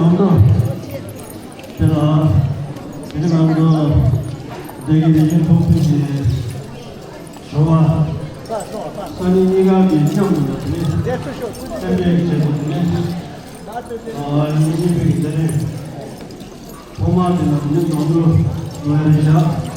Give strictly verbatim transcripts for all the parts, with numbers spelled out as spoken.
ནང་དུ་དེ་ལ་དེ་ག་ནང་དུ་བདེ་སྐྱིད་རིན་ཆེན་ཕུན་སུམ་ཚོགས་པའི་ཞོ་བ་ས་གནས་གཉིས་ཀ་གི་མཉམ་དུ་དེ་ནས་སེམས་ཁྲལ་གྱི་ཆེད་དུ་དེ་ནས་ཨ་ཉིན་གཉིས་པའི་དེ་ནས་ཐོག་མ་དེ་ནང་དུ་ནང་དུ་ངོས་རེ་བཞག་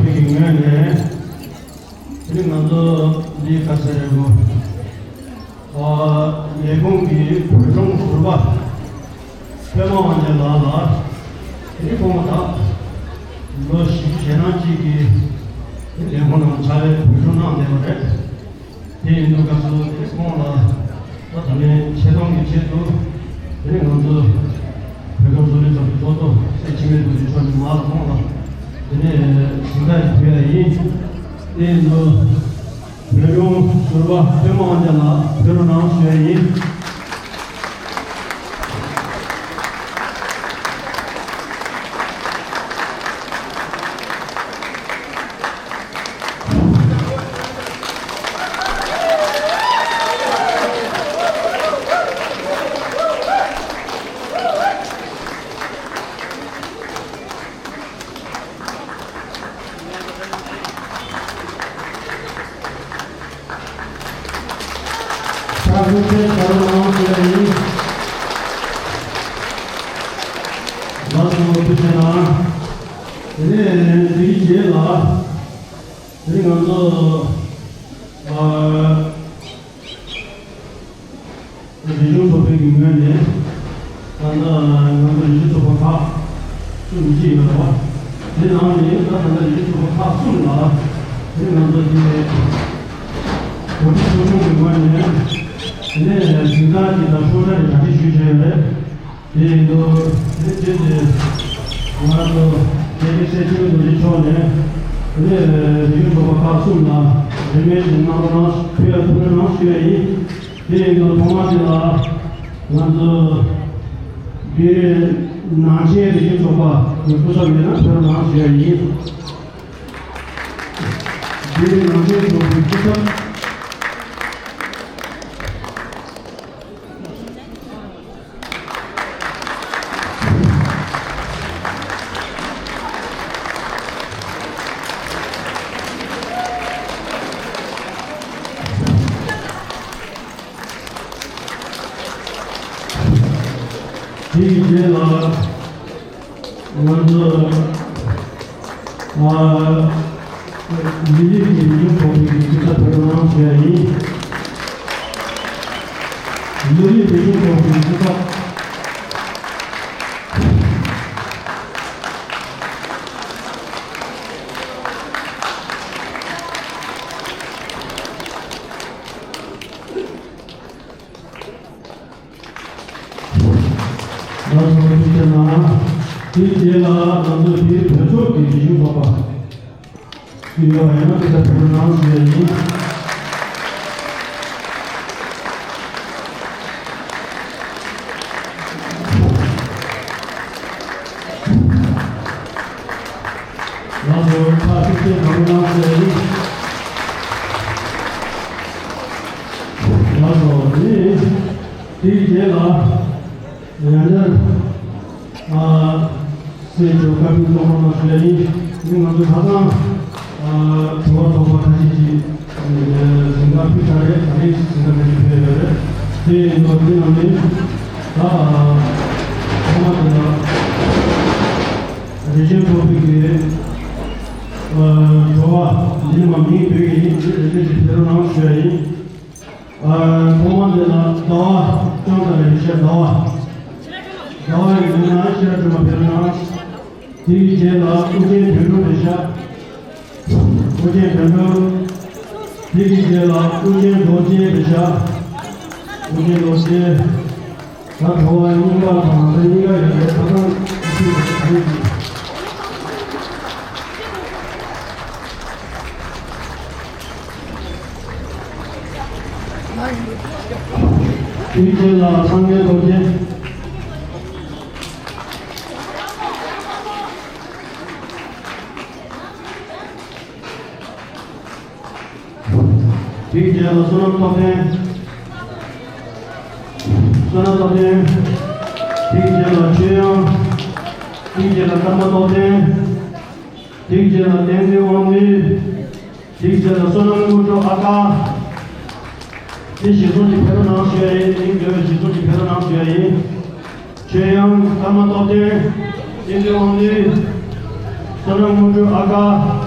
ཀྱི་ངོས་ནས། དེ་ནི་ང་ཚོ་འདི་ག་ཟེར་རེད་གོ། ཨ། ལས་ཁུངས་ཀྱི་བོད་སྒྲུང་ཟུར་པ་པད་མ་དབང་རྒྱལ་ལགས་ལ། དེ་ནི་ཁོང་ད་ལོ་བཞི་བཅུ་ཞེ་གྲངས་ཅིག་གི་ལས་ཁུངས་ནང་ཕྱག་ལས་བོད་སྒྲུང་གནང་བསྡད་པ་རེད། དེ་ཡིན་དུས་སྐབས་སུ་དེ་ཁོང་ལ་ད་ད་ནས་ཆེ་མཐོང་གི་ཆེད་དུ། དེ་ནས་ང་ཚོ་བོད་ཁམས་བཟོ་ལས་ཚོགས་ཀྱི་ཚོགས་གཙོ་སྲས་འཆི་མེད་རྡོ་རྗེ་མཆོག་ནས་མར་ཁོང་ལ་དེ་ནས་གཟེངས་རྟགས་ཕུལ་ཡ་ཡིན། དེ་ཡིན་དུས་བོད་ལྗོངས་ཟུར་པ་པད་མ་དབང་རྒྱལ་ལགས་ཕེབས་རོགས་གནང་ཞུ་ཡ་ཡིན། ཕྱག་འཚལ་ཞུ་རོགས་གནང་ཞུ་ཡ་ཡིན། ལགས་སོ། ཐུགས་རྗེ་གནང་། དེ་ནས་དེའི་རྗེས་ལ། དེ་ནི་ང་ཚོ་ཨ། རིག་གཞུང་ཚོགས་པའི་གི་ངོས་ནས་ད་ལྟ་ང་ཚོ་རིག་གཞུང་ཚོགས་པ་ཁག་གསུམ་ཅིག་ཡོད་རེད་བ། དེ་ནང་ནས་ད་ད་ལྟ་རིག་གཞུང་ཚོགས་པ་ཁག་གསུམ་ལ་དེ་ང་ཚོ་དེ་གོ་སྒྲིག་ཚོགས་ཆུང་གི་ངོས་ནས་དེ་ནས་གཟེངས་རྟགས་ཀྱི་དང་ཤོག་གྲངས་ཀྱི་གྲ་སྒྲིག་ཞུས་བྱས་ཡོད་རེད། དེ་ཡིན་དུས་དེ་རྗེས་དེ་ང་ཚོ་རྒྱལ་བའི་སྲས་འཆི་མེད་རྡོ་རྗེ་མཆོག་ནས་དེ་ནས་རིག་གཞུང་ཚོགས་པ་ཁག་གསུམ་ལ་རིན་མེད་ཀྱི་གནང་རོགས་གནང་ཕུལ་ཡ་ཐུགས་སྨོན་གནང་ཞུ་ཡ་ཡིན། དེ་ཡིན་དུས་ཐོག་མ་དེ་ལ་ང་ཚོ་བོད་ནང་ཆེན་རིག་གཞུང་ཚོགས་པ་གི་སྐུ་ཚབ་ཡིན་ན་ཐུགས་སྨོན་གནང་ཞུ་ཡ་ཡིན། བོད་ནང་ཆེན་ཚོགས་པའི་སྐུ་ཚབ། དེའི་རྗེས་ལ་ང་ཚོ་ཨ། མི་རིགས་ཀྱི་རིག་གཞུང་ཚོགས་པའི་སྐུ་ཚབ་ཕེབས་རོགས་གནང་ཞུ་ཡ་ཡིན། མི་རིགས་རིག་གཞུང་ཚོགས་པའི་སྐུ་ཚབ། ལགས་སོ། ཐུགས་རྗེ་གནང་། དེའི་རྗེས་ལ་ང་ཚོ་དེའི་བོད་ཚོགས་ཀྱི་རིག་གཞུང་ཚོགས་པ་ཡོད་པ་ཡིན་ན་དེ་ལྟར་ཕེབས་རོགས་གནང་ཞུ་ཡ་ཡིན། ལགས་སོ། ཕྱག་ཐུགས་རྗེ་གནང་རོགས་གནང་ཞུ་ཡ་ཡིན། ལགས་སོ། དེ་ནས་དེའི་རྗེས་ལ་ཡང་བསྐྱར་ཨ་སྲས་མཆོག་བཀའ་དྲིན་གཏོང་རོགས་གནང་ཞུ་ཡ་ཡིན། དེ་ནི་ང་ཚོ་ཁ་སང་ཨ་དྲི་བ་དོགས་པ་ཁ་ཤས་ཀྱིས་གཟེངས་རྟགས་ཕུལ་ཚར་རེད། ད་རེས་གཟེངས་རྟགས་ཕུལ་ཕུལ་ཡོད་རེད། དེ་ཡིན་དུས་དེ་ནང་ནས་ད་ཐོག་མ་དེ་ལ་རིག་གཞུང་ཚོགས་པའི་གི་ཨ་དྲི་བ་འདི་མ་མིང་བོད་ཀྱི་ཡིན་གཅིག་རེ་རེ་བཞིན་ཕུལ་རོགས་གནང་ཞུ་ཡ་ཡིན། ཨ་ཐོག་མ་དེ་ལ་ཟླ་བ་བཅོམ་ལྡན་འདས་རེད་ཤག་ཟླ་བ། ཟླ་བ་ཡི་མིང་ལ་ཤེས་རབ་སྒྲོན་མ་ཕེབས་གནང་། དེའི་རྗེས་ལ་ཨོ་རྒྱན་དོན་གྲུབ་རེད་ཤག་ཨོ་རྒྱན་དོན་གྲུབ། དེའི་རྗེས་ལ་ཨོ་རྒྱན་རྡོ་རྗེ་རེད་ཤག་ཨོ་རྒྱན་རྡོ་རྗེ། ད་གྲོགས་པོ་རྙིང་པ་དང་ད་གཉིས་ཀ་ཡོད་རེད། ད་ཐང་ཨི་ཐི་ཡོད་རེད། དེའི་རྗེས་ལ་སངས་རྒྱས་རྡོ་རྗེ། དེའི་རྗེས་ལ་བསོད་ནམས་སྟོབས་ལྡན། བསོད་ནམས་སྟོབས་ལྡན། དེའི་རྗེས་ལ་ཆོས་དབྱངས། དེའི་རྗེས་ལ་ཀརྨ་སྟོབས་ལྡན། དེའི་རྗེས་ལ་བསྟན་འཛིན་དབང་འདུས། དེའི་རྗེས་ལ་བསོད་ནམས་དངོས་གྲུབ་ཨ་ཁ། དེ་གཞིར་བཟུང་གིས་ཕེབས་རོགས་གནང་ཞུ་ཡ་ཡིན། དེ་འདོད་པའི་གཞིར་བཟུང་གིས་ཕེབས་རོགས་གནང་ཞུ་ཡ་ཡིན། ཆོས་དབྱངས། ཀརྨ་སྟོབས་ལྡན། བསྟན་འཛིན་དབང་འདུས། བསོད་ནམས་དངོས་གྲུབ་ཨ་ཁ།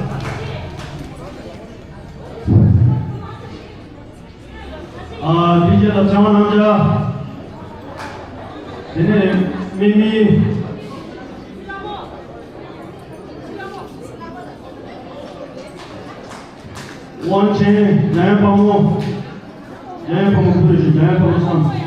ཨ། དེ་རྗེས་ལ་ཚེ་དབང་རྣམ་རྒྱལ། དེ་ནས་སྨན་མི། དབང་ཆེན། འཇམ་དབྱངས་དཔལ་མོ། འཇམ་དབྱངས་དཔལ་མོ་ཁུ་རུ་ཞིག་འཇམ་དབྱངས་དཔལ་མོ་བསམ།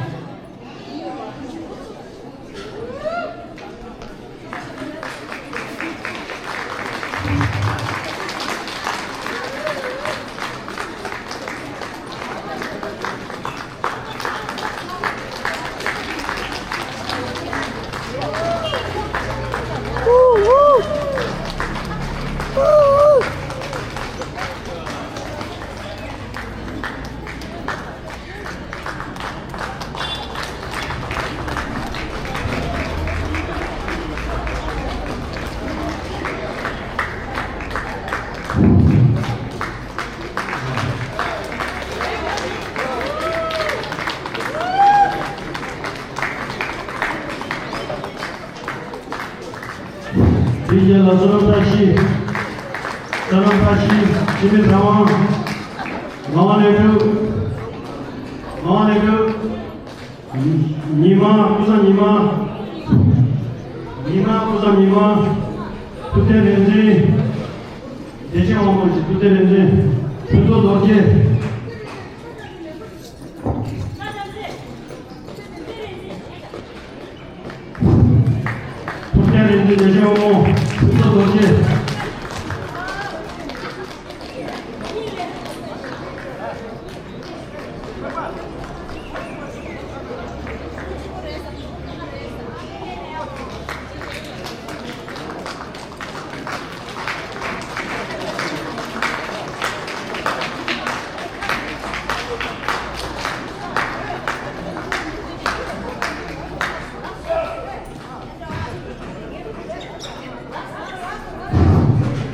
དེ་རྗེས་ལ་བསོད་ནམས་བཀྲ་ཤིས། བསོད་ནམས་བཀྲ་ཤིས། འཆི་མེད་ཚེ་དབང་། ངག་དབང་ལེགས་གྲུབ། ངག་དབང་ལེགས་གྲུབ། ཉི་མ། ཀུན་བཟང་ཉི་མ། ཉི་མ། ཀུན་བཟང་ཉི་མ། ཐུབ་བསྟན་རིག་འཛིན། བདེ་ཆེན་དབང་མོ་ཞིག་ཐུབ་བསྟན་རིག་འཛིན། ཕུན་ཚོགས་རྡོ་རྗེ། ཐུབ་བསྟན་རིག་འཛིན། བདེ་ཆེན་དབང་མོ། ཕུན་ཚོགས་རྡོ་རྗེ།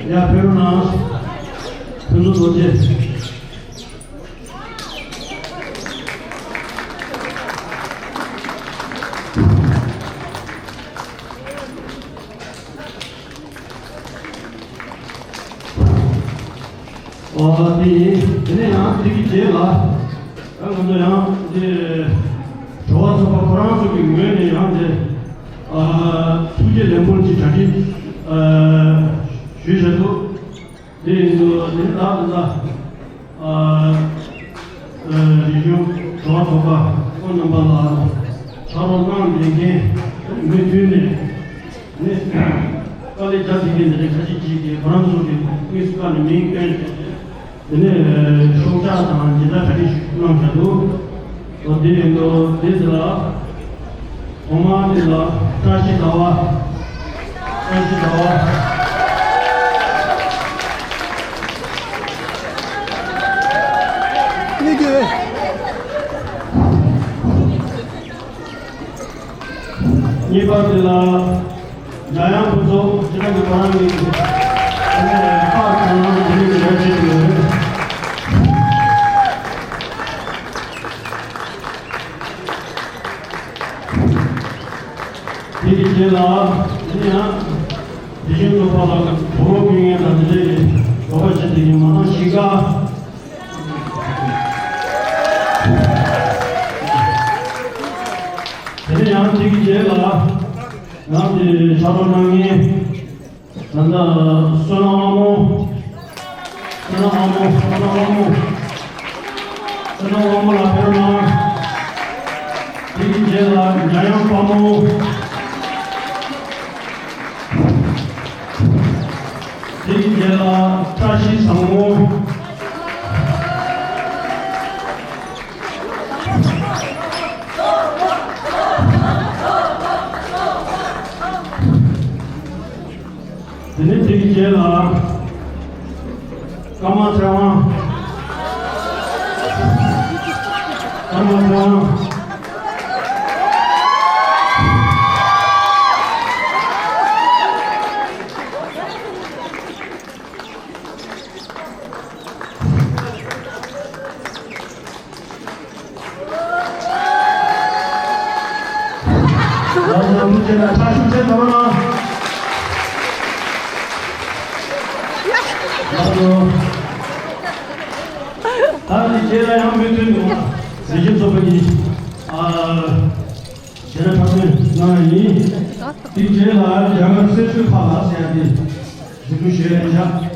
ཡ། ཕེབས་རོགས་གནང་། ཕུན་ཚོགས་རྡོ་རྗེ། ཨོ། དེ་ཡིན། དེ་ནས་ཡང་དེ་གི་རྗེས་ལ། ད་ང་ཚོ་ཡང་དེ་གྲོགས་པོ་ཚོགས་པ་ཁོ་རང་ཚོ་གི་ངོས་ནས་ཡང་དེ། ཨ། ཐུགས་རྗེ་ལེགས་འབུལ་གྱི་གྲ་སྒྲིག་ཨ། ཞུས་བཞག་འདུག་དེ་ཡིན་དུས་དེ་ལ་དེ་ལ། ཨ། ཨ། རིག་གཞུང་གྲོགས་པོ་ཚོགས་པ་ཁོང་རྣམ་པ་ལ་ཕྱག་རོགས་གནང་བསྡད་མཁན་མུ་མཐུད་ནས་ནི་དཀའ་ལས་རྒྱག་བསྡད་མཁན་དེ་འདྲ་ཁ་ཤས་ཅིག་གིས་ཁོ་རང་ཚོ་གི་དངོས་སུ་བཀའ་ནས་མིང་བཏོན་བྱས་ཏེ། དེ་ནས་ཤོག་ཆག་དང་མཇལ་དར་གྲ་སྒྲིག་ཞུ་གནང་བཞག་འདུག་འོ། དེ་ཡིན་དུས་དེ་ཚོ་ལ་ཐོག་མར་དེ་ལ་བཀྲ་ཤིས་ཟླ་བ། བཀྲ་ཤིས་ཟླ་བ། གཉིས་པ་དེ་ལ་འཇམ་དབྱངས་ཕུན་ཚོགས། སྤྱིར་བཏང་གི་ཁོ་རང་གི་དེ་ནས་པར་ཚང་ནང་དེ་ནས་རེ་བྱེད་དུ་ཡོད། དེ་གི་རྗེས་ལ་དེ་ནས་ཡང་དེ་བཞིན་ཚོགས་པ་ལ་དོ་ལོ་ཕུལ་མཁན་དང་དེ་འདྲའི་དོ་ཁུར་བྱེད་དེ་ཡིན་མ་གཏོགས་གཞིས་ཀ། དེ་ནས་ཡང་དེ་གི་རྗེས་ལ་ཡང་དེ་ཕྱག་རོགས་གནང་མཁན་ད་ལྟ་བསོད་ནམས་དབང་མོ། བསོད་ནམས་དབང་མོ། བསོད་ནམས་དབང་མོ། བསོད་ནམས་དབང་མོ་ལ་ཕེབས་རོགས་གནང་། དེ་གི་རྗེས་ལ་འཇམ་དབྱངས་དཔལ་མོ། དེ་གི་རྗེས་ལ་བཀྲ་ཤིས་བཟང་མོ། དེ་ནས་དེ་གི་རྗེས་ལ་ཀརྨ་ཚེ་དབང་། ཀརྨ་ཚེ་དབང་། ལགས་སོ། ཐུགས་རྗེ་གནང་། ཕྲག་ཤུགས་ཆེ་ཙམ་རོགས་གནང་། ལགས་སོ། ད་ནི་རྗེས་ལ་ཡང་མུ་མཐུད་ནས། གཟིགས་ཞིབ་ཚོགས་པ་གཉིས། ཨ། ཞལ་ལག་འཕྲོ་མཐུད་གནང་ཡིན། དེའི་རྗེས་ལ་རྒྱ་གར་སེར་ཤུལ་ཁ་ལག་ཟེར་ཡ་དེ་འཛུགས་སྐྲུན་ཞུས་ཡ་ཡིན་ཤག་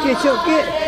སྐྱེས་མཆོག་སྐྱེས།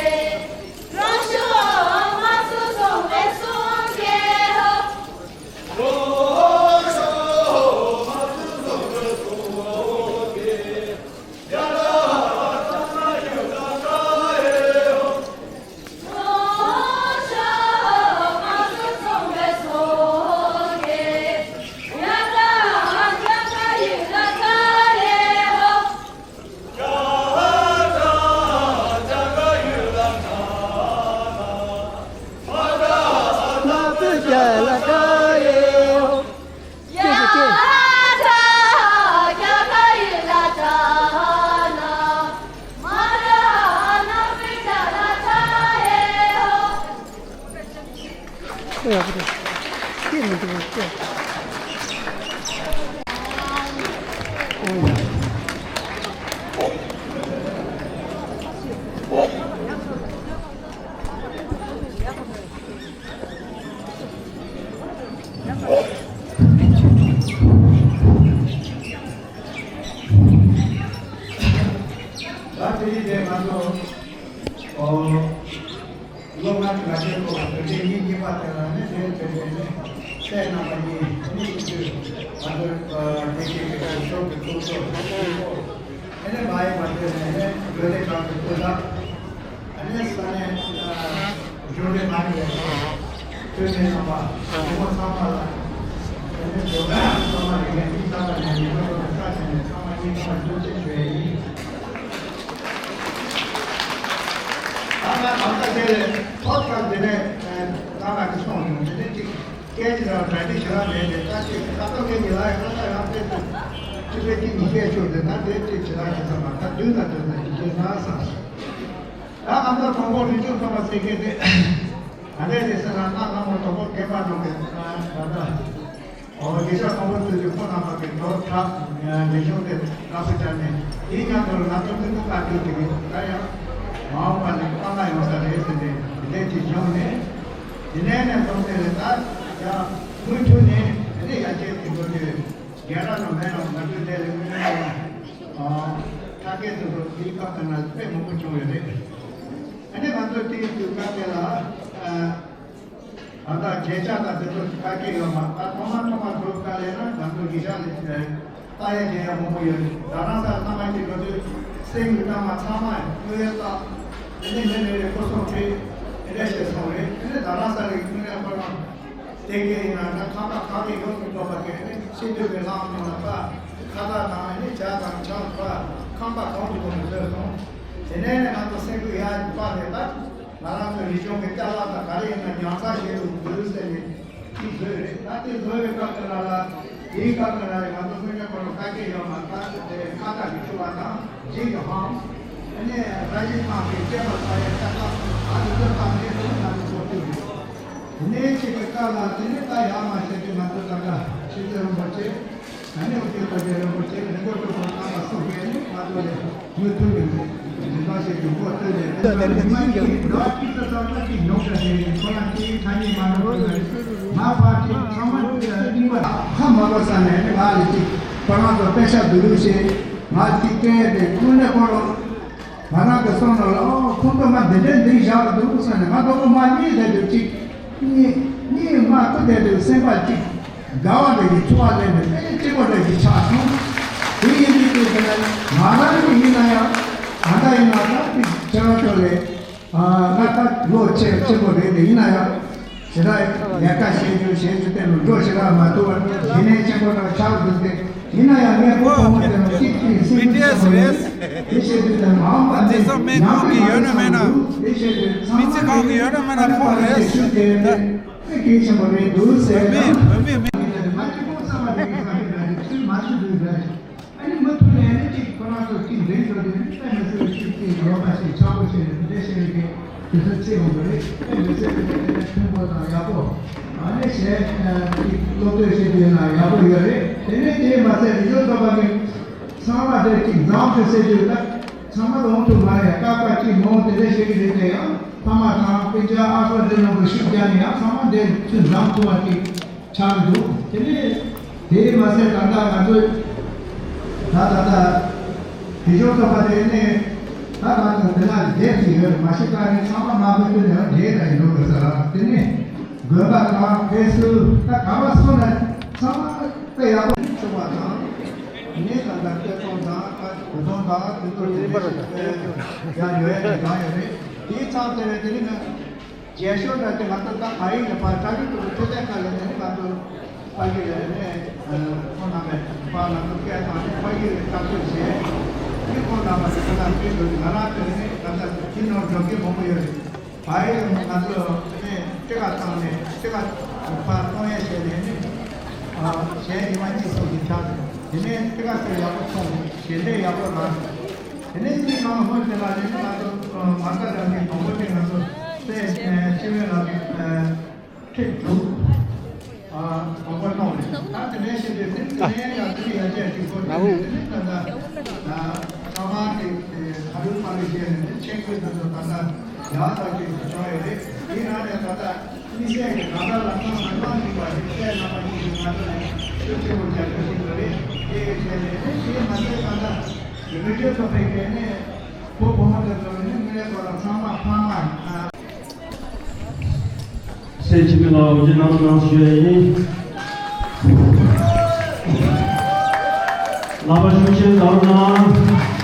ད་དེ་རིང་དེ་ང་ཚོ་ཨོ། སློབ་གྲྭ་དགའ་ཆེན་སྐོར་ལ་བོད་ཆེན་ཉིན་གཉིས་པ་དེ་ལ་ནི་དེ་དེ་དེ་ནི་སྲས་རྣམ་པ་གཉིས་ནི་ཤིན་ཏུ་ང་ཚོ་བདེ་སྐྱིད་ཀྱི་ཁ་ཤོག་གི་ཐུགས་སོ་ཨེ་ནི་མ་ཡི་བ་དེ་ནི་ནི་བོད་དེ་གང་གི་སྐུ་ལ་ཨ་ནི་ས་ནས་བཞུགས་རེ་མ་ཡི་བ་ཐོས་ནས་རྣམ་པ་ཉི་མ་ཚང་མ་ལ་ཨེ་ནི་བོད་ཚང་མ་ལ་ངས་ཉིན་ཚང་མ་ནས་ཉི་མ་ཚང་མ་ས་ཆ་ནས་ཚང་མ་ཉིན་ཚང་མ་བསྟོད་ཅིག་ཞུ་ཡི་ཡིན། ད་ང་གང་ལྟར་དེ་ལས་ཐོག་ཁར་དེ་ནས་ད་ང་གི་སོང་ཡོང་དེ་ནས་ཅིག་སྐད་ཅིག་རང་གྲ་སྒྲིག་བྱེད་ར་མེད་དེ་ད་ཅིག་ད་ལྟ་ངས་ཉི་ལ་ཡང་ཁ་ཡང་དཔེ་དེ་ཅི་སྐད་ཅིག་ཉིས་སྐད་ཆོག་དེ་ད་དེ་ཅིག་བྱེད་ར་ཅིག་ཚང་མ་ད་དུས་ད་དུས་ད་ཅིག་ཅིག་ན་ས་ད་ང་ཚོ་གྲོང་པོ་རི་ཆུ་ཚང་མ་ཟེར་མཁན་དེ་ད་ལྟ་དེ་སེ་ན་ང་ང་མོ་གྲོང་པོ་སྐད་པ་ནང་གི་ད་ད། ཨོ་དགེ་བཤེས་མང་པོ་ཚོས་ཀྱི་ཁོ་རྣམ་པ་གི་དོ་ཁྲ་ལས་ཤོག་དེ་ལག་པ་བཅར་ནས་དེའི་ཉག་ཐོར་ང་ཚོ་མི་ཐུབ་པ་དེ་དེ་གི་ད་ཡང་མ་འོངས་པ་ནས་དཔའ་ལ་ཡོང་ས་རེད་ཟེར་ནས་དེ་ཅིག་བྱུང་ནས་དེ་ནས་ནས་སོང་ཚེ་ལས་ད་ཡང་མུ་མཐུད་ནས་དེ་ནས་ཡར་རྒྱས་ཀྱི་འགྲོ་དུས་རྒན་རབས་ནང་མེད་ནང་ང་ཚོའི་དེ་ལས་མི་རིང་ནས་ཁྲ་སྐད་དུ་འགྲོ་དེའི་སྐབས་དེ་ན་དཔེ་མང་པོ་བྱུང་ཡོད་རེད། ཨ་ནི་ང་ཚོ་དེའི་དུས་སྐབས་དེ་ལ། ད་ལྟ་བརྗོད་བྱ་དང་དེ་ཚོ་ག་གེ་ཡོད་མ་ད་ཐོག་མ་ཐོག་མ་འགྲོ་དཀའ་ལས་ན་ང་ཚོ་ཡིག་ཆ་ལས་ལྟ་ཡ་བྱེད་ཡ་མང་པོ་ཡོད་རེད། ད་རང་སར་ཚང་མ་གཅིག་འགྲོ་དུས་སེམས་ཀྱི་གཏམ་མ་ཚང་མ་དངོས་ཡོད་ལྟ་དེ་ནས་མི་མེད་རེད་ཁོ་སོང་ཁྲིད་དེ་འདྲ་བྱས་སོང་རེད། དེ་ནས་ད་རང་སར་རིག་དངོས་གནས་ཁོ་རང་དེ་གེ་ཡིན་ན་ད་ཁ་ཁ་ཁ་གེ་ཡོང་མི་ཐུབ་པ་གེ་ནས་ཤེས་འདོད་པའི་ལམ་ནང་ལ་ད་ཁ་བཏགས་དང་ནས་ཇ་དང་ཆང་ཕ་ཁང་པ་གང་དུ་གོ་མི་བཟོད་སོང་། དེ་ནས་ནས་ང་ཚོ་སེམས་ཀྱི་ཡ་ཡི་པ་ནས་ད། ང་རང་ཚོའི་རིག་གཞུང་གི་ཅ་ལག་དང་ག་རེ་ཡིན་ན་ཉར་ཚགས་བྱེད་དུ་འདུག་ཟེར་ནས་དེ་བཟོས་རེད། ད་དེ་བཟོ་བའི་སྐབས་དེ་ལ་ལ་དེའི་སྐབས་དེ་ལ་ང་ཚོ་དངོས་གནས་ཁོ་རང་ཁ་སྐད་ཡོད་མ་ཐག་དེ་ཁ་བཏགས་ཀྱི་ཆུ་བ་དང་རྗེས་ཀྱི་ཧང་ཨ་ནི་ར་ཇི་ཐང་གི་སྐྱེས་པ་ཚ་ཡའི་ཅ་ལག་ཨ་ནི་བཟོ་སྟངས་དེ་ཚོ་ང་ཚོ་ཚོ་བཏུས་རེད། དེ་ནས་ཅིག་གི་སྐབས་ལ་དེ་ནས་ད་ཡག་མ་བྱས་ཏེ་ང་ཚོ་ད་ལྟ་ཆོས་རྩེ་རིན་པོ་ཆེ། ད་ནི་འུ་ཚོའི་བཀའ་བརྒྱུད་རིན་པོ་ཆེ་རིན་པོ་ཆེ་ཁོང་རྣམ་པ་སོགས་པས་ནི་ང་ཚོ་ལས་མུ་མཐུད་ནས་འཛིན་སྟངས་ཤིག་ཏུ་འགོ་བཙུགས་ནས་དེ་ལྟར་མི་མང་གིས་འགྲོ་བ་སྤྱི་ཚོགས་གསར་པ་ཞིག་ཡོང་དྲགས་ནས་ཁོ་རང་སྐྱེ་ཡུལ་ཐ་སྙད་མ་འགྲོ་བ་ལས་མ་ཕར་ཅིག་ཚང་མ་རྙིང་པ་ཁ་མ་གོ་ས་ནས་ནི་ང་ལ་ཅིག་ཁོ་རང་ཚོ་དཔེ་ཆ་བསྡུ་རུབ་བྱས་ང་ཅིག་སྐད་དེ་དངོས་གནས་ཁོ་རང་། ང་རང་གི་བསམ་བློ་ལ་ཨོ་ཁོང་ཚོ་མ་འདི་འདྲའི་འདི་བཞག་འདུག་བསམ་ནས་ང་ལྟ་བུ་མ་གཉིད་བསྡད་དུས་གཅིག་གཉིད་གཉིད་མ་ཁུག་བསྡད་དུས་སེམས་པ་གཅིག་དགའ་བ་འདྲ་གི་ཚོར་བ་སླེབས་ནས་དཔེ་གཅིག་པ་འདྲ་གི་ཆགས་སོང་། དེ་ཡིན་དུས་དེ་ལྟར་ང་རང་གི་ཡིན་ན་ཡང་ད་ལྟ་ཡིན་ན་ད་དེ་ཁྱེད་རང་ཚོ་ལས་ང་ད་ལོ་ཆེ་ཆེན་པོ་རེད་དེ་ཡིན་ན་ཡང་། ཞེ་དྲག་ལས་ཀ་བྱེད་རྒྱུ་བྱེད་རྒྱུ་དེ་ལ་འགྲོ་ཞེ་དྲག་མ་ཐུབ་པར་གཞི་ནས་ཆེན་པོ་དང་ཆགས་འདུག་སྟེ་ཡིན་ན་ཡང་ངས་ཁོ་ཁོང་དེ་ལ་གཅིག་གཅིག་སེམས་ཁུར་བྱེད་དགོས་རེད། དེ་བྱེད་དུས་དེ་མ་འོངས་པ་ནས་ཡང་དེ་མ་ཡོང་ས་མི་འདུག་དེ་བྱེད་དུས་ཚང་མ་གིས་ཨ་ནི་ཁོ་ལ་ཞུ་དེ་དཔེ་གལ་ཆེན་པོ་རེད་འདུག་ཟེར་ན་ང་གཅིག་པོ་བསམ་པ་དེ་གི་བསམ་གི་མ་རེད་ཚུལ་མ་ཞུ་འདུག་ཟེར། ཨ་ནི་མུ་མཐུད་ནས་ཨ་ནི་གཅིག་ཁོ་རང་ཚོ་གཅིག་འཛིན་དགོས་དུས་ནི་དཔེ་མི་སྲིད་པའི་གཅིག་གཅིག་ཡོད་པ་ཞིག་ཆགས་པོ་བྱས་ནས་འདི་འདྲ་བྱས་ནས་དུས་ཚོད་ཚེས་འོང་གི་རེད། དཔེ་མི་སྲིད་པའི་དེ་འདྲ་མཐུན་པོ་དང་ཡག་པོ་ཨ་ནི་བྱས་གཅིག་སློབ་སྟོན་བྱེད་དུས་ན་ཡག་པོ་ཡོད་རེད། དེ་ནས་དེ་མ་ཟད་རི་ཆུ་ཚོགས་པ་གི་ཚང་མ་དེ་གཅིག་མཛངས་ཆུ་ཟེར་དུས་ན་ཚང་མ་ལོང་ཐུབ་མ་རེད། སྐབས་སྐབས་གཅིག་མང་དེ་འདྲ་བྱེད་ཀྱི་རེད། དེ་ཡང་ཕ་མ་དང་སྤུན་ཀྱག་ཨ་ཁུ་འདི་རྣམས་ཀྱི་ཤུགས་རྒྱག་ནས་ཡང་ཚང་མ་འདི་ཚུར་མཛངས་ཐུབ་པ་གཅིག་ཆགས་འདུག་དེ་ནས་དེ་མ་ཟད་ད་ལྟ་ང་ཚོས་ད་ད་ལྟ་དེ་ཞོགས་ཚོགས་པ་དེ་ནས་ད་ང་ཚོ་འདི་ན་བསྡད་ཀྱི་ཡོད་མ་ཤེས་ག་རེ་ཚང་མ་མ་བུད་དུ་ནས་བསྡད་ད་ཡིན་འགྲོ་དགོས་ས་ར། དེ་ནས་དགོན་པ་དང་དེ་ཚོ་ད་ག་བ་སོང་ན་ཚང་མ་དཔེ་ཡག་པོ་ཆོག་པ་དང་ངས་ད་ལྟ་སྐད་གཏོང་དང་ད་གོ་གཏོང་དང་དེ་ཚོ་དེ་ནས་ཡང་ཡོད་ཡ་དེ་གང་ཡོད་རེད། དེའི་ཚང་དེ་རེད། དེ་ནས་ང་རྒྱལ་ཤོས་འདྲ་དེ་ང་ཚོ་ད་ག་ཡིན་ལ་ཕར་ཁྲ་རིག་ཏུ་ཐོས་ཚད་ཁ་ལས་ནས་ང་ཚོ་ཕ་གི་ལས་ནས་ཁོང་རྣམ་པས་ཕ་ང་ཚོ་སྐད་བཏང་ནས་ཕ་གི་ལས་བཀའ་ཆོས་བྱས་ནི་ཁོང་རྣམ་པ་ཚོ་ཁོ་ན་སྤྲད་འགྲོ་གི་ང་རང་ཚོ་ནས་ད་ལྟ་དེ་ནོར་འགྲོ་གི་མང་པོ་ཡོད་རེད། ཕ་ཡི་ང་ཚོ་ནས་སྤྲད་ཁ་བཏང་ནས་སྤྲད་ཁ་ ཕར་གཏོང་ཡས་བྱས་ནས་ནི། ཨ། གཞས་ཉི་མ་གཉིས་གསུམ་ཞིག་ཆགས་འདུག་དེ་ནས་སྤུས་ཀ་ཚད་ཡག་པོ་བྱུང་། ཞལ་འདེབས་ཡག་པོ་རག་འདུག་དེ་ནས་གཉིས་ཁང་ཧོལ་དེ་ལ་ནི་ང་ཚོ་མ་རྩ་རང་གི་དང་པོ་དེ་ང་ཚོ་སྲས་སྤྱི་བོན་ལགས་ཀྱི་ཁྲིད་དྲུག་ཨ། དང་པོ་གནང་རེད། ད་དེ་ནས་བཤད་དུས་དེ་དེ་ནས་ཡང་དེ་ཡར་རྒྱས་ཀྱི་སྐོར་དེ་ནས་དེ་ནས་ད་ལྟ་ཨ། ཚང་མ་གི་ཨ། ཁ་རུ་ཁ་རུ་བཤད་ནས་དེ་ཆེད་བསྐོས་ད་ལྟ་ད་ལྟ་ཡག་ཐག་ཆོད་ཀྱི་བྱུང་ཡོད་རེད། དེའི་ནང་ནས་ད་ལྟ་དམིགས་བསལ་གྱི་ད་ལྟ་ལ་ཚང་མ་གནང་ཐུབ་པ་རེད། སྲས་རྣམ་པ་གཉིས་ཀྱིས་ང་ཚོ་ལ་ཤུགས་ཆེན་པོ་རྒྱབ་སྐྱོར་བྱེད་དགོས་རེད། དེ་ཡོད་བྱས་ནས་དེ་མ་ཟད་ད་ལྟ་མི་སྤྱོད་ཚོགས་པའི་གལ་གནད་བུ་བུ་མོ་དེ་ཚོ་ནི་དངུལ་ལས་སྐོར་ལ་ཚང་མ་ཕ་མ་ཨ། སྲས་འཆི་མེད་ལགས་འོ་ཇེ་གནང་གནང་ཞུ་ཡ་ཡིན། ལག་པ་ཤུགས་ཆེན་བརྡབ་རོགས་གནང་།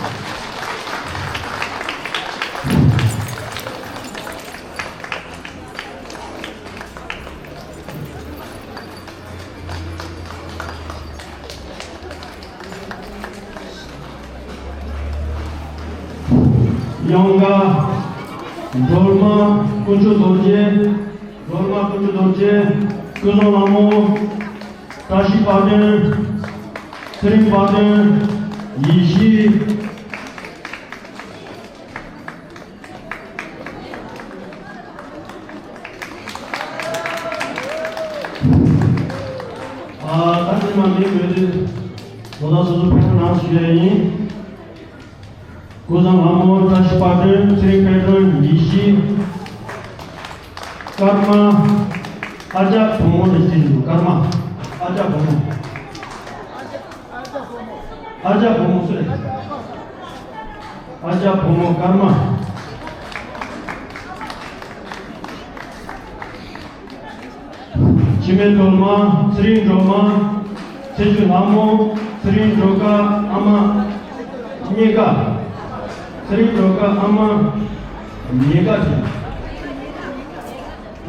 ཡང་ག་སྒྲོལ་མ་དཀོན་མཆོག་རྡོ་རྗེ། སྒྲོལ་མ་དཀོན་མཆོག་རྡོ་རྗེ། ཀུན་བཟང་ལྷ་མོ། བཀྲ་ཤིས་དཔལ་ལྡན། ཚེ་རིང་དཔལ་ལྡན། ཡེ་ཤེས། ཨ། ད་ཚང་མ་མིང་འབོད་དུས་ལོ་ལ་སོ་སོ་ཕེབས་གནང་ཞུ་ཡ་ཡིན། ཀུན་བཟང་ལྷ་མོ། བཀྲ་ཤིས་དཔལ་ལྡན། ཚེ་རིང་དཔལ་སྒྲོན། ཡེ་ཤེས། ཀརྨ། ཨ་ཅག་བུ་མོ་ནས་བརྩིས་འདུག་ཀརྨ། ཨ་ཅག་བུ་མོ། ཨ་ཅག་བུ་མོ་སུ་རེད། ཨ་ཅག་བུ་མོ་ཀརྨ། འཆི་མེད་སྒྲོལ་མ། ཚེ་རིང་སྒྲོལ་མ། ཚེ་བཅུ་ལྷ་མོ། ཚེ་རིང་སྒྲོལ་དཀར་ཨ་མ་རྙེད་དཀར། ཚེ་རིང་སྒྲོལ་དཀར་ཨ་མ་རྙེད་དཀར་ཅན།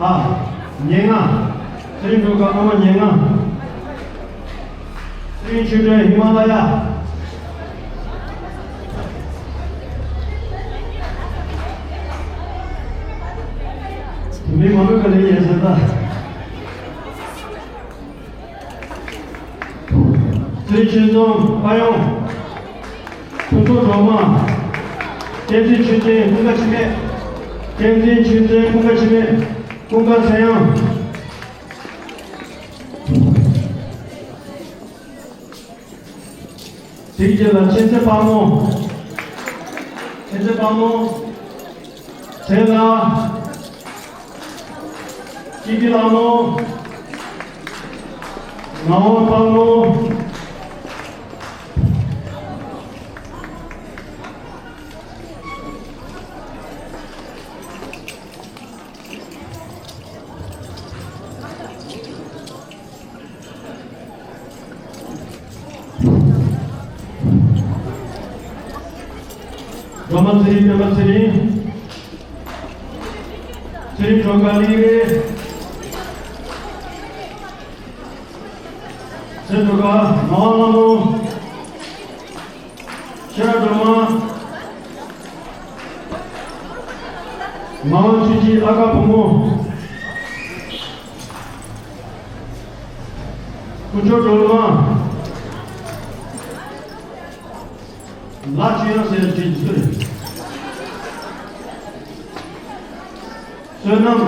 ཨ། ཉེར་ལྔ། ཚེ་རིང་སྒྲོལ་དཀར་ཨ་མ་ཉེར་ལྔ། ཚེ་རིང་ཆོས་སྒྲོན་ཧི་མ་ལ་ཡ། དེ་མིན་མ་འགྲོ་ག་ལེ་ཡིན་ཟེར་ད། ཚེ་རིང་ཆོས་འཛོམས་དཔལ་ཡོན། ཕུན་ཚོགས་སྒྲོལ་མ། བསྟན་འཛིན་ཆོས་ཅན། ཀུན་དགའ་འཆི་མེད། བསྟན་འཛིན་ཆོས་ཅན། ཀུན་དགའ་འཆི་མེད། ཀུན་དགའ་ཚེ་དབྱངས། དེའི་རྗེས་ལ་མཁྱེན་བརྩེ་དཔལ་མོ། མཁྱེན་བརྩེ་དཔལ་མོ། ཚེ་ལྷ། སྐྱིད་ཀྱི་ལྷ་མོ། ངག་དབང་དཔལ་མོ། སྒྲོལ་མ་ཚེ་རིང་། སྤེན་པ་ཚེ་རིང་། ཚེ་རིང་སྒྲོལ་དཀར་གླིང་རས། ཚེ་རིང་སྒྲོལ་དཀར་ངག་དབང་ལྷ་མོ། ཤེས་རབ་སྒྲོལ་མ། ངག་དབང་ཆོས་སྐྱིད་ཨ་ཁ་བུ་མོ། དཀོན་མཆོག་སྒྲོལ་མ། ལ་ཆོས་དབྱངས་ཟེར་བ་ཅིག་སུ་རེད། བསོད་ནམས།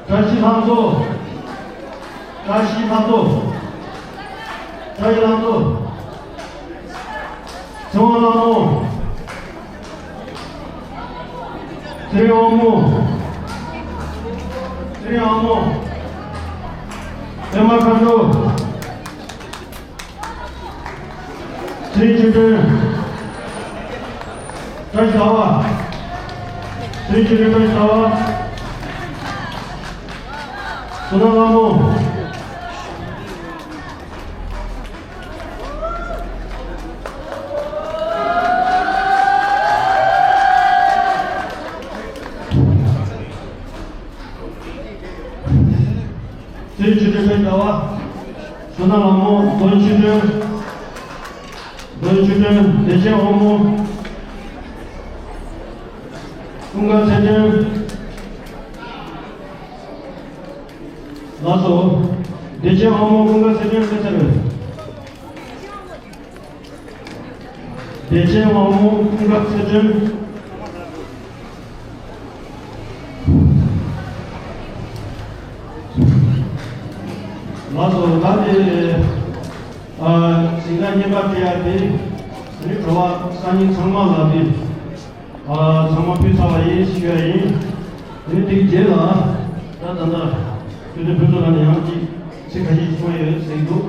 བཀྲ་ཤིས་ལྷ་མཚོ། བཀྲ་ཤིས་ལྷ་མཚོ། བཀྲ་ཤིས་ལྷ་མཚོ། ཚེ་དབང་ལྷ་མོ། ཚེ་རིང་དབང་མོ། ཚེ་རིང་དབང་མོ། པད་མ་མཁའ་འགྲོ། ཚེ་རིང་ཆོས་སྒྲོན། བཀྲ་ཤིས་ཟླ་བ། ཚེ་རིང་ཆོས་སྒྲོན། བཀྲ་ཤིས་ཟླ་བ། བསོད་ནམས་ལྷ་མོ། ཚེ་རིང་ཆོས་སྒྲོན། བཀྲ་ཤིས་ཟླ་བ། བསོད་ནམས་ལྷ་མོ། རྡོ་རྗེ་ཆོས་སྒྲོན། རྡོ་རྗེ་ཆོས་སྒྲོན། བདེ་ཆེན་དབང་མོ། ཀུན་དགའ་ཚེ་བརྟན། ལགས་སོ། བདེ་ཆེན་དབང་མོ་ཀུན་དགའ་ཚེ་བརྟན་སླེབས་ཚར་བས། བདེ་ཆེན་དབང་མོ་ཀུན་དགའ་ཚེ་བརྟན། ལགས་སོ། ད་དེ། ཨ། གཟིམ་ཁང་གཉིས་པ་དེ་ཡ་དེ། ཨ་ནི་གྲྭ་པ་སང་ཉིན་ཚང་མ་ལ་དེ། ཨ། ཚང་མ་ཕུལ་ཚར་བ་ཡིན་ཞུ་ཡ་ཡིན། དེ་ནི་དེའི་རྗེས་ལ། ད་ད་ལྟ་སྐུ་མདུན་ཕུན་ཚོགས་ལགས་ནས་ཡང་ཅིག་ཚིག་ཁ་ཤས་ཤིག་གསུང་ཡ་ཡོད་ཟེར་གྱི་འདུག།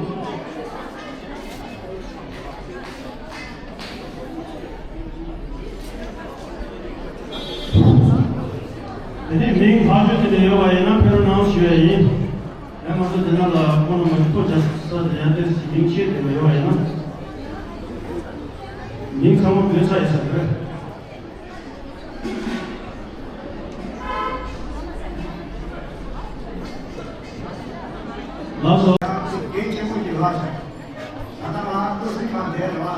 དེ་ནས་མིང་ཐག་གཅོད་དེ་འདྲ་ཡོད་པ་ཡིན་ན་ཕེབས་རོགས་གནང་ཞུ་ཡ་ཡིན། ཡང་ང་ཚོ་དེ་ན་ལ་ཁོང་རྣམ་པ་ཐུགས་རྗེ་ཆེ་ཟེར་ཡ་དེ་མིང་ཤེས་དེ་འདྲ་ཡོད་པ་ཡིན་ན། མིང་ཚང་མ་བོས་ཚར་ཡིན་ས་རེད། ལགས་སོ། འགན་ཆེན་པོ་ཞིག་ལྷག་བྱུང་། ད་ལྟ་ང་ཏོག་ཙམ་ཁ་བདེ་རེད་བ།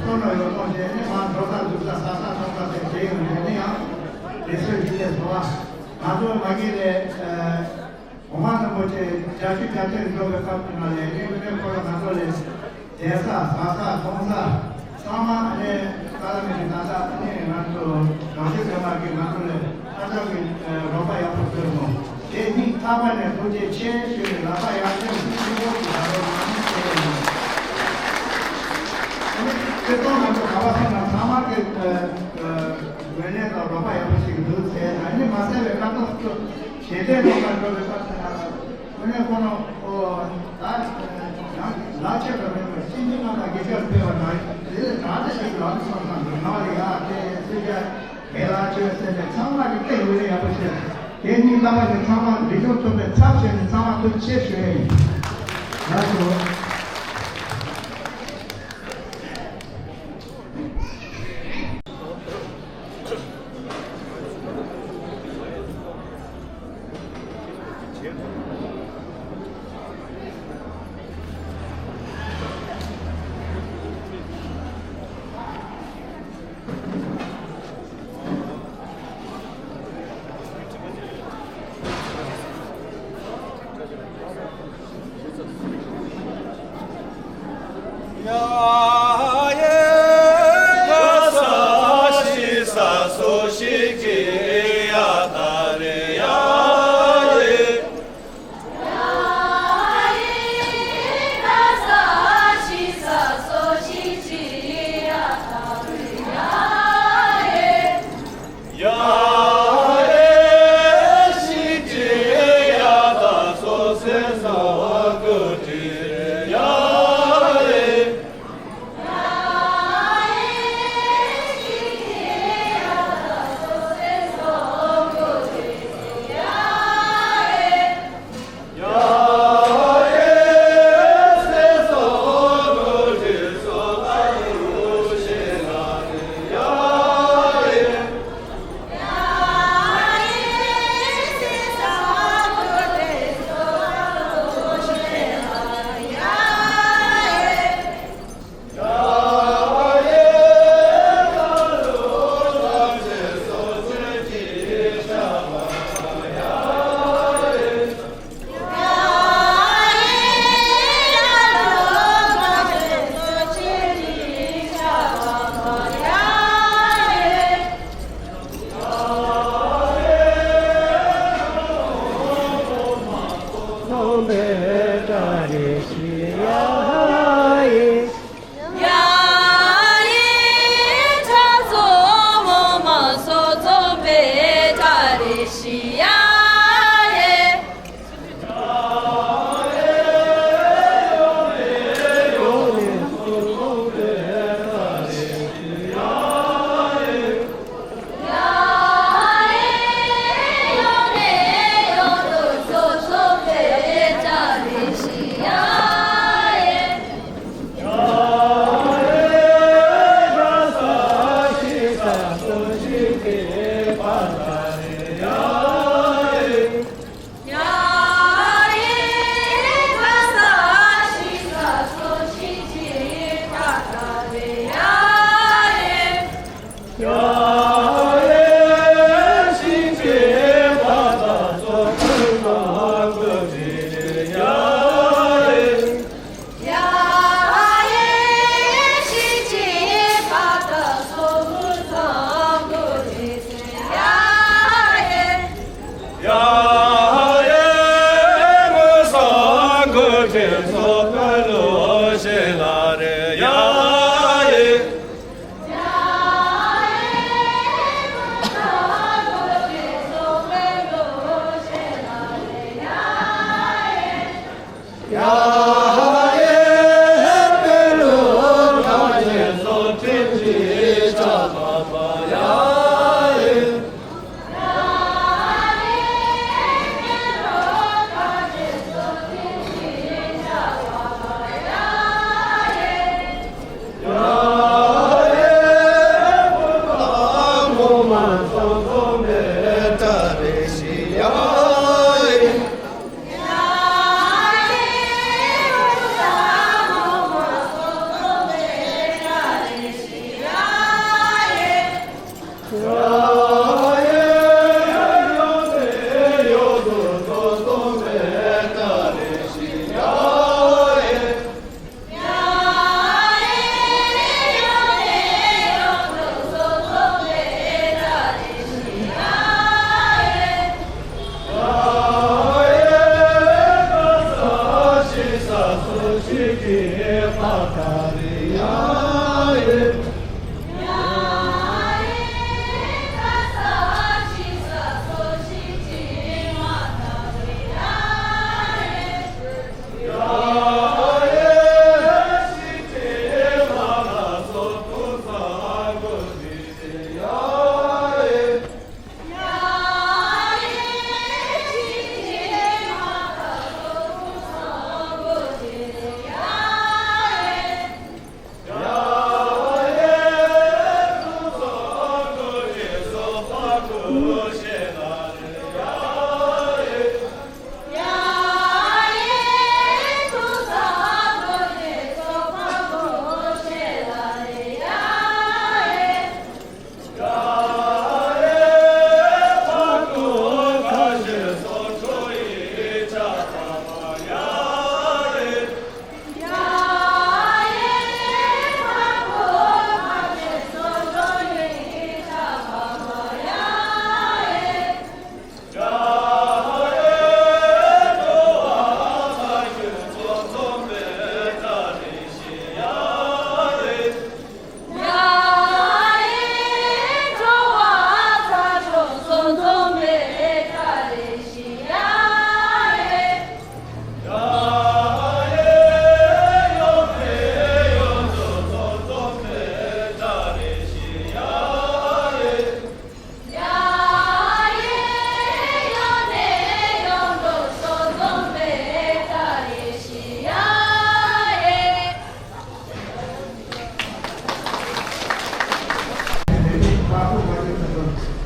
སོ་ནོ་ཡོད་ཐོག་བྱས་ནས་ང་འགྲོ་ས་འདུག་ས་ཟ་ས་འཐུང་ས་དེ་བྱས་ཡོང་དུས་ནས་ཡང་དེ་ཚོའི་རིགས་ལས་བཟོ་བ། ང་ཚོ་མ་གི་ལས། གོང་མ་རིན་པོ་ཆེ་བརྒྱད་ཅུ་གྱ་བརྒྱད་འགྲོ་བའི་སྐབས་དེ་ནང་ལས་ངས་དངོས་གནས་ཁོ་རང་ང་ཚོ་ལས་བསྡད་ས་ཟ་ས་འཐུང་ས་ཚང་མ་ཨ་ནེ་ཀ་ལ་མེ་རི་ད་ལྟ་ཨ་ནེ་ང་ཚོ་རང་ཤུགས་ལྡན་པ་གིས་ང་ཚོ་ལས་ཨ་ཅག་གི་རོགས་པ་ཡག་པོ་བྱོས་སོང་། དེ་སྙིང་ཐག་པ་ནས་ཐུགས་རྗེ་ཆེ་ཞུས་ནས་ལག་པ་ཡར་བསྟན་ཐུགས་ཆེན་པོ་གི་ད་ལོ་ང་ཚོ་བྱས་ཡོད། ཨ་ནེ་ཁྱེད་ཚོ་ང་ཚོ་ག་བ་སོང་ན་ཚང་མ་གི་ངོས་ལེན་དང་རོགས་པ་ཡག་པོ་ཞིག་འདུག་ཟེར། ཨ་ནེ་མ་ཟད་པའི་བཀའ་ཐོག་ཏུ་ཞལ་འདེབས་ལོག་པར་འགྲོ་བའི་སྐབས་དེ་ན། དངོས་གནས་ཁོ་རང་ཨོ་ད་ཡང་ལག་ཆད་པ་མེད་པར་སྤྱི་འཐུས་རྣམ་པ་དགེ་རྒན་ཕེབས་པ་དང་དེ་ལས་གྲྭ་ཚང་ཞིག་ལ་སོང་ཙང་འདུག་ན་ལ་ཡ་དེ་སུས་ཀྱང་དེ་ལ་ཆོས་ཟེར་ནས་ཚང་མ་གི་སྐད་ཡོད་ལེ་ཡག་པོ་བཤད། དེ་གཉིས་ལྟ་བ་ཞིག་ཚང་མ་འདི་ལོ་ཐུབ་པའི་ཚབ་བྱས་ནས་ཚང་མ་ཐུགས་རྗེ་ཆེ་ཞུ་ཡ་ཡིན། ལགས་སོ།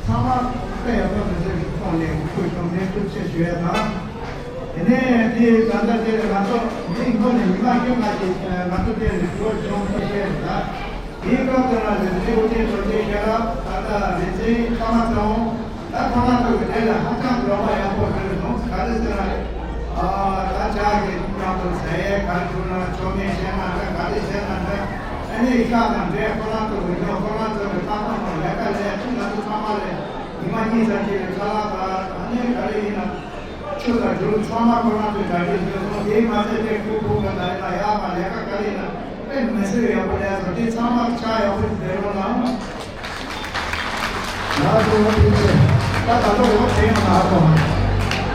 ཚང་མ་དཔེ་ཡག་པོ་མི་བཟོས་ཀྱི་ཐོག་ནས་སྐུ་གཤོམ་ནས་ཐུགས་རྗེ་ཆེ་ཞུ་ཡ་དང་། དེ་ནས་དེ་ད་ལྟ་དེ་ང་ཚོ་མི་མགོ་ནས་ཉི་མ་བཅོ་ལྔ་ཞིག་ང་ཚོ་དེ་ནས་སྒོ་སྦྱོང་ཐུབ་བྱས་ཡོད་ད། དེའི་སྐབས་དེ་ལ་རེ་ཟུང་སྐུ་མཁྱེན་གྲོང་ཁྱེར་ཤེས་རབ་ད་ལྟ་རིག་འཛིན་ཀརྨ་ཚེ་དབང་། ད་ཁོ་རང་ཚོ་གི་དེ་ལ་ཧ་ཅང་དགོངས་པ་ཡག་པོ་རེད་འདུག་ག་རེ་ཟེར་ན། ཨ་ད་ཅག་གི་ནང་དུ་ཟས་ག་རེ་བྱུང་ན་ཆོ་མེད་བྱས་ན་འདྲ་ག་རེ་བྱས་ན་འདྲ། ཨ་ནི་ཤག་དང་འབྲས་ཁོ་རང་ཚོ་གི་ཉོ་ཁོ་རང་ཚོ་གི་ལྟ་སྟངས་དང་ལས་ཀ་ལས་ཅི་ང་ཚོ་ཚང་མ་ལས་ཉི་མ་གཉིས་ཙམ་ཅིག་ལས་ཁ་ལག་དང་ཨ་ནི་ག་རེ་ཡིན་ན། ཆུ་དང་རྒྱུ་ཚང་མ་ཁོ་རང་ཚོས་གྲ་སྒྲིག་བཟོས་སོང་། དེའི་མ་ཚད་དེ་ཁུ་ཁུ་ག་ད་ཡིན་ན་ཡག་པ་ལས་ཀ་ག་རེ་ཡིན་ན་དཔེ་མི་སྲིད་ཡག་པོ་ལས་སོང་། དེ་ཚང་མ་ཆ་ཡག་པོ་ཞིག་བསྡད་རོགས་གནང་། ང་ཚོ་བོ་དེ་ཚེ་ད་ད་ལྟ་འོ་དེ་ཡང་ང་ཚོ་